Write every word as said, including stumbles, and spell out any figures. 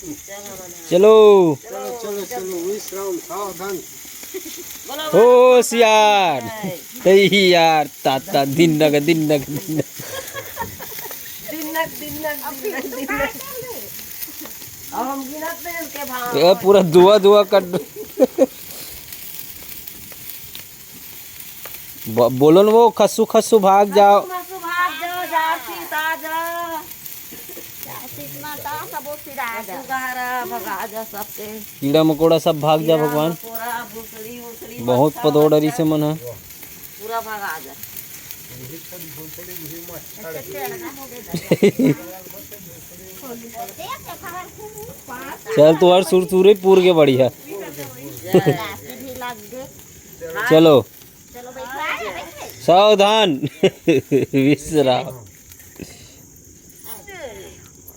चलो। चलो, चलो, चलो, विश्राम, सावधान। होशियार। तैयार, ताता, दिन नग, दिन नग, दिन नग। दिन नग, दिन नग, दिन नग, दिन नग। अब हम गिनत नहीं उनके भाव। ये पूरा दुआ, दुआ कर। ब-, बोलो न वो, खस्सू, खस्सू भाग जाओ। खस्सू, खस्सू भाग जाओ, जारसीत आ जाओ। जारसीत में तो सबो सिरा जा। खस्सू गहरा भगा जा सबके। कीड़ा मकोड़ा सब भाग जा कीड़ा भगवान। मकोड़ा, भूसड़ी, भूसड़ी, बहुत मच्छर, पदोड़री मच्छर। से मन ह। पूरा भगा जा। चल, तुहार सुरसुरे पूर के बढ़िया। राशि भी लग गए। चलो। चलो, बैठो, बैठो। सावधान। विश्राम।